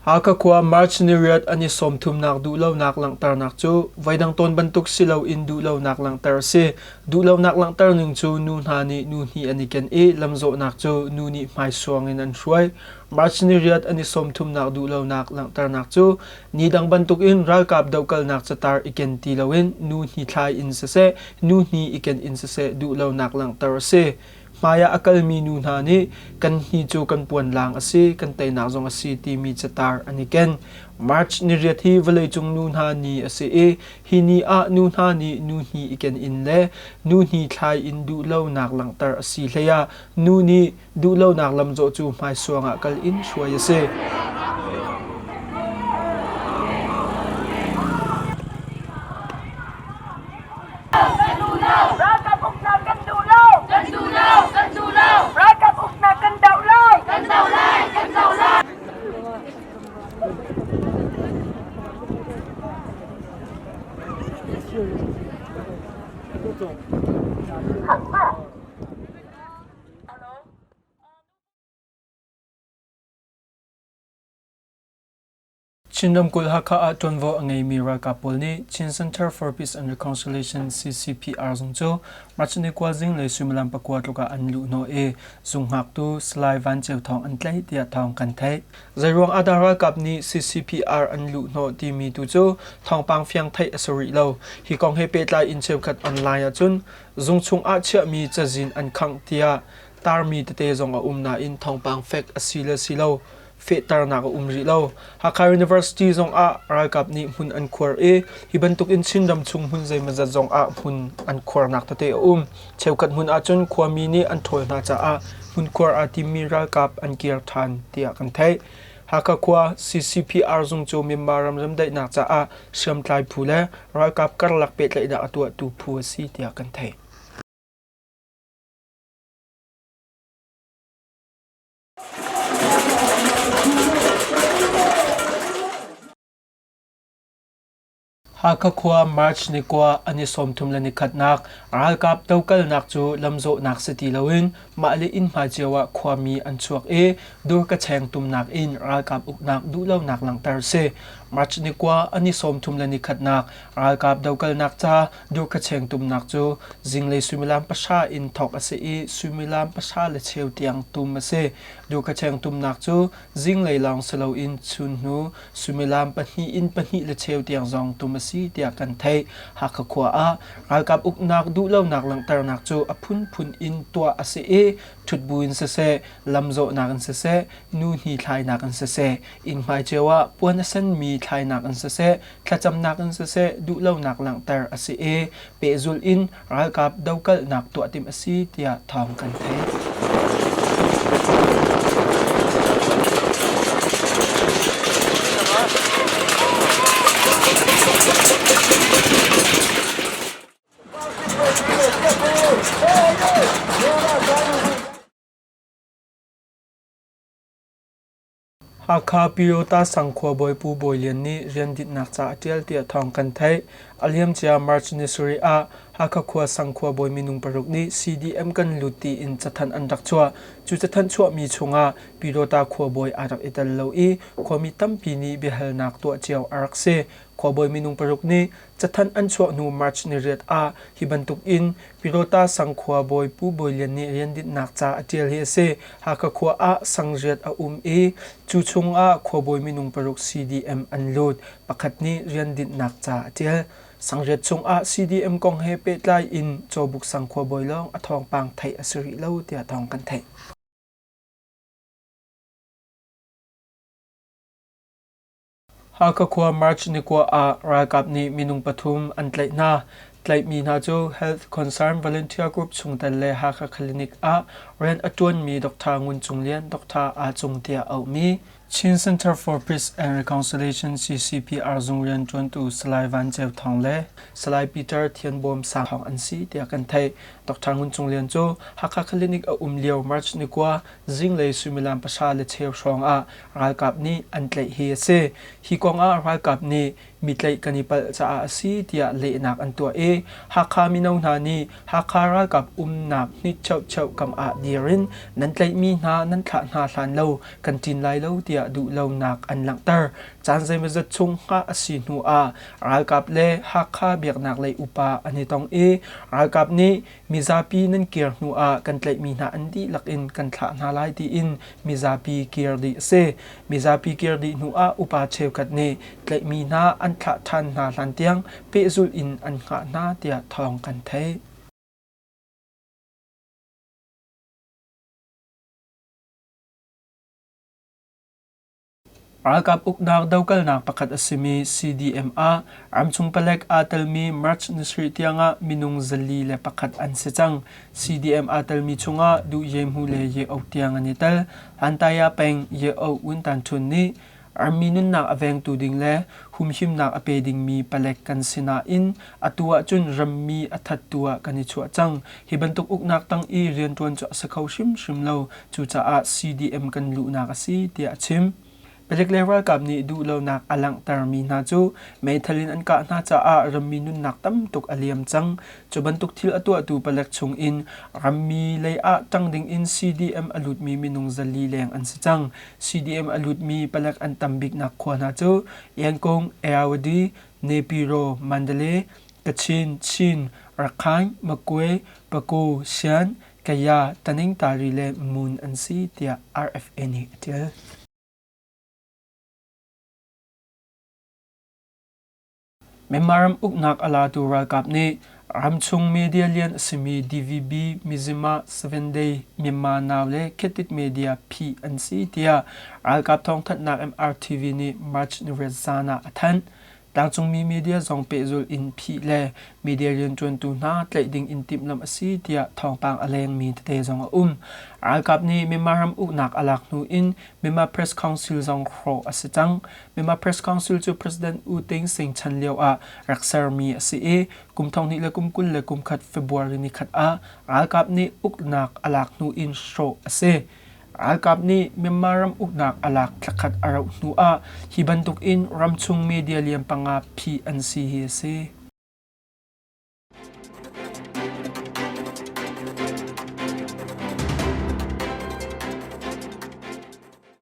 Hakha khua March niriat an i sawmthumnak duhlonak langhternak cu voidang tawn bantuk si loin duhlonak langhter a si. Duhlonak langhter ning cu nu hna nih nu hni an i ken i lamzawhnak cu nu nih hmaisuang in an hruai. March niriat an i sawmthumnak duhlonak langhternak cu ni dang bantukin ralkap dohkalnak catar i ken ti loin nu hni thlai in siseh, nu hni i ken in siseh duhlonak langhter a si. Hmai ah a kalmi nu hna nih kan hni cu kan puanlang a si, kan teinak zong a si timi catar an i ken. March niriat hi vawleicung nu hna ni a si i hi ni ah nu hna nih nu hni i ken in le nu hni thlai in duhlonak langhter a si hlei ah nu nih duhlonak lamzawh cu hmaisuang ah kal in hruai a si. Ralkap uknak kan duh lo! Kan duh lo! Kan duh lo! Ralkap uknak kan doh lai! Kan doh lai! Kan doh lai! Chin ramkulh Hakha ah ṭuanvo a ngeimi ralkap pawl nih Chin Center for Peace and Reconciliation CCPR zung cu March ni kua zinglei suimilam pakua tluk ah an luhhnawh i zung hngaktu Salai Van Ceu Thawng an tlaih tiah thawng kan theih. Zeiruang ah dah ralkap nih CCPR an luhhnawh timi tu cu thawngpang fiang theih a si rih lo. Hi kong he pehtlai in cheukhat online ahcun zung chung ah chiahmi cazin an khangh tiah tarmi tete zong a um nain thawngpang fek a si le si lo fehternak a um rih lo. Hakha University zong ah ralkap nih hmun an khuar i hi bantuk in Chinram chung hmun zeimawzat zong ah hmun an khuarnak tete a um. Cheukhat hmun ahcun khuami nih an ṭhawl hna caah hmunkhuar aa timmi ralkap an kir ṭhan tiah kan theih. Hakha khua CCPR zung cu Myanmar ram remdaihnak caah hriamtlai phu le ralkap karlak pehtlaihnak a tuahtu phu a si tiah kan theih. Hakha khua March ni kua an i 33 le nikhatnak ralkap dokalnak cu lamzawhnak si ti loin mah le inn hmai cio ah khuami an chuak i durkacheng tumnak in ralkap uknak duhlonak langhter a si. March ni kua an i 33 le nikhatnak ralkap dokalnak ca Durkhacheng tumnak cu zinglei suimilam pahra in thawk a si i suimilam pahra le cheu tiang tum a si. Durkhacheng tumnak cu zinglei lawng si loin chun hnu suimilam pahnih in pahnih le cheu tiang zong tum a si tiah kan theih. Hakha khua ah ralkap uknak duhlonak langhternak cu a phunphun in tuah a si i ṭhutbu in siseh, lamzawhnak in siseh, nu hni thlainak in siseh, inn hmai cio ah puan a senmi thlainak in siseh, thlacamnak in siseh duhlonak langhter a si i pehzulh in ralkap dokalhnak tuah timh a si tiah thawng kan theih. Hakha Pyota sang khuabawi Pu Bawi Lian nih rian dinhnak ca a ṭial tiah thawng kan theih. A liamcia March ni sarih ah Hakha khua sang khuabawi minung paruk nih CDM kan lut tiin cathanh an rak chuah. Cu cathanh chuahmi chungah Pyota khuabawi aa rak i tel lo i khuami tampi nih biahalnak tuah cio a rak si. Khuabawi minung paruk nih cathanh an chuah hnu March ni riat ah hi bantuk in Pyota sang khuabawi Pu Bawi Lian nih rian dinhnak ca a ṭial hi a si. Hakha khua ah sangriat a um i cu chungah khuabawi minung paruk CDM an lut. Pakhat nih rian dinhnak ca a ṭial. Sangriat chungah CDM kong he pehtlai in Cawbuk sang khuabawi lawng a thawngpang theih a si rih lo tiah thawng kan theih. Hakha khua March ni kua ah ralkap nih minung pathum an tlaih hna. Tlaihmi hna cu Health Concern Volunteer Group chungtel le Hakha Clinic ah rian a ṭuanmi Dr. Ngun Cung Lian, Dr. Aa Cung tiah auhmi Chin Center for Peace and Reconciliation CCPR zung rianṭuantu Salai Van Ceu Thawng le Salai Peter Thian Bawm Sang Thawng an si tiah kan theih. Dr. Ngun Cung Lian cu Hakha Clinic a um lio March ni kua zinglei suimilam pahra le cheu hrawng ah ralkap nih an tlaih hi a si. Hi kong ah ralkap nih mi tlaih kan i palh caah a si tiah lehnak an tuah i Hakha mino hna nih Hakha ralkap umnak hnik cheucheu kam ah dir in nan tlaihmi hna nan thlah hna hlan lo kan ṭin lai lo tiah duhlonak an langhter. Caan zeimawzat chung hngah a si hnu ah ralkap le Hakha biaknak lei upa an i tong i ralkap nih mizapi nan kir hnu ah kan tlaihmi hna an dihlak in kan thlah hna lai tiin mizapi kir dih a si. Mizapi kir dih hnu ah upa cheukhat nih tlaihmi hna an thlah ṭhan hna hlan tiang pehzulh in an hngah hna tiah thawng kan theih. Ralkap uknak dokalnak pakhat a simi CDM ah ramchung palek aa telmi March ni sarih tiangah minung 401 an si cang. CDM aa telmi chungah Duh Ye Hmu le Ye O tiang an i tel. Hantaya peng Ye O Wun Tan Htun nih rammi nunnak a vengtu ding le humhimnak a pe dingmi palek kan si nain atu ahcun rammi a thattu ah kan i chuah cang. Hi bantuk uknak tang i rianṭuan cu a si kho hrimhrim lo. Cucaah CDM kan luhnak a si tiah a chim. Palek le ralkap nih duhlonak a langhtermi hna cu meithal in an kah hna caah rammi nunnak tam tuk a liam cang. Cu bantuk thil a tuahtu palek chung in rammi lei ah ṭang ding in CDM a lutmi minung 400 leng an si cang. CDM a lutmi palek an tam biknak khua hna cu Yangon, Ayawady, Naypyidaw, Mandalay, Kachin, Chin, Rakhine, Magway, Pago, Shan, Kaya, Taningtari le Mun an si tiah RFA nih a ṭial. Myanmar ram uknak a latu ralkap nih ramchung media lian a simi DVB, Mizzima, Seven Day, Myanmar Now le Khetit Media phih an si tiah ralkap thawngthanhnak MRTV nih March 8 zan ah a thanh. Tlangcungmi media zong pehzulh in phih le media rianṭuantu hna tlaih ding in timhlamh a si tiah thawngpang a lengmi tete zong a um. Ralkap nih Myanmar ram uknak a lak hnu in Myanmar Press Council zong hrawh a si cang. Myanmar Press Council cu President U Thein Sein chan lio ah rak sermi a si i kum 2021 February nikhat ah ralkap nih uknak a lak hnu in hrawh a si. Ralkap nih Myanmar ram uknak a lak thlakhat a rauh hnu ah hi bantuk in ramchung media lian panga phih an si hi a si.